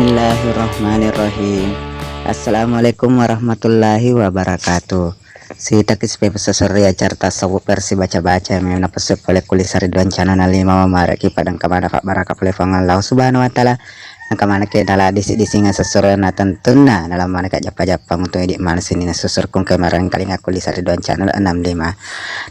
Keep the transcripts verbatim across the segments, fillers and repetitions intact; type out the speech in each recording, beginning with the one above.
Bismillahirrahmanirrahim. Assalamualaikum warahmatullahi wabarakatuh. Sitaki sipepe sesoro ri acara tasawuf versi baca-baca, memang napassu pole ku Lisa Ridwan Channel enam lima, mamareki pada engka maneng pabbaraka pole Puang Allah Subhanahu wa Ta'ala. Engka maneng ke nala disi-disinga sesoro, na tentunna dalam maneng ka jappa-jappa untuk idi maneng sininna sesoro kung kemareng kalinga ku Lisa Ridwan Channel enam lima.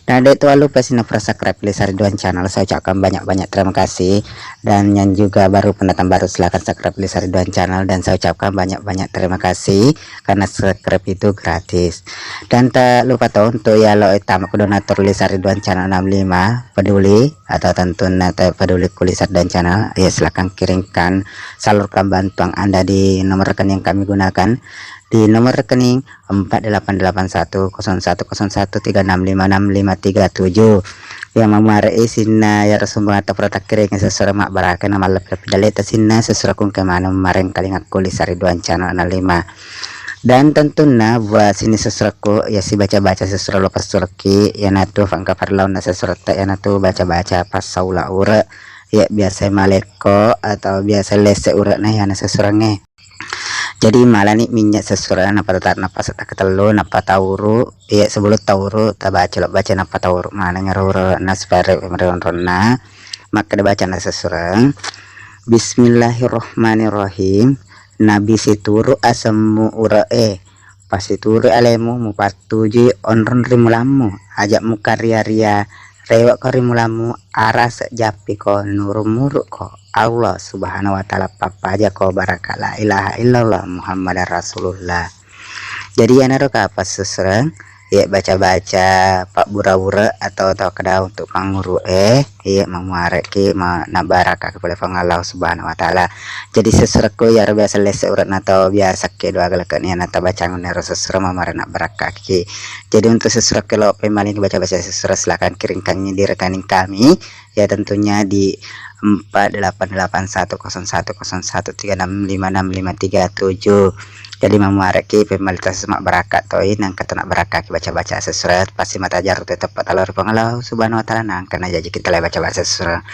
Dan dek tuan lupa sini subscribe Lisa Ridwan Channel, saya ucapkan banyak-banyak terima kasih. Dan yang juga baru pendatang baru, silahkan subscribe Lisa Ridwan Channel dan saya ucapkan banyak-banyak terima kasih karena subscribe itu gratis. Dan tak lupa to untuk ya lo tama ku donatur Lisa Ridwan Channel enam lima, peduli atau tentu nata peduli ku Lisa Ridwan Channel, ya silahkan kirimkan, salurkan bantuan Anda di nomor rekening yang kami gunakan, di nomor rekening empat delapan delapan satu kosong satu kosong satu tiga enam lima enam lima tiga tujuh. Yang mamuare isinna ya sumbangan atau protak kiring sesuai mak baraka na malle pidaleta sinna sesuai kung kemana mareng kalinga ku Lisa Ridwan Channel enam lima. Dan tentunna buat sini sesuratku ya si baca-baca sesurat lo pasurki, ya natu fangka parlauna sesurat tak ya natu baca-baca pas saula ure, ya biasa malekko atau biasa lese ure na ya na sesurange. Jadi malani minyak sesurat, nappa tatar, nappa setta ketellu, nappa tauru, ya sebelum tauru tabaca lo baca nappa tauru maneng ro ure na supaya re-, re-, ronna. Makkeda bacana sesurat. Bismillahirrahmanirrahim. Nabi situru asemmu ure'e, pasituru alemu mupattujui onrong ri mulammu, aja mukaria-ria, rewekko ri mulammu, arase jappiko, nuru-murukko Allah Subhanahu wa Ta'ala, pappajako baraka la ilaha illallah Muhammadar Rasulullah. Jadi iyanaro kapang sesurat, iya baca-baca pabbura-bura atau, atau kada untuk panguru e, iya mamuareki ma-, nabbarakaki pole Puang Allah Subhanahu wa Ta'ala. Jadi sesuratku iyaro biasa lesse uratna atau biasa ke doa galakan iya natabacang nero sesurat mamara nabbarakaki. Jadi untuk sesurat ke lo pemaling baca-baca sesurat, silakan kirimkan di rekening kami. Ya tentunya di empat delapan delapan satu kosong satu kosong satu tiga enam lima enam lima tiga tujuh. Jadi mamuareki pemmalita semak barakat toi nangka tena barakat baca-baca sesurat pasti mata jaru tetap talor Puang Allah Subhanahu wa Ta'ala nangka na jaji kita lai baca-baca sesurat.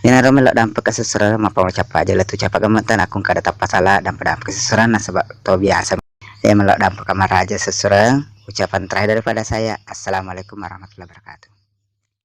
Ina ro melo dampak sesurat mapa ucap aja letu capa gemetan aku kada tapa salah dampak-dampak sesurat nasaba to biasa. Ya melo dampak kamar aja sesurat. Ucapan terakhir daripada saya, assalamualaikum warahmatullahi wabarakatuh.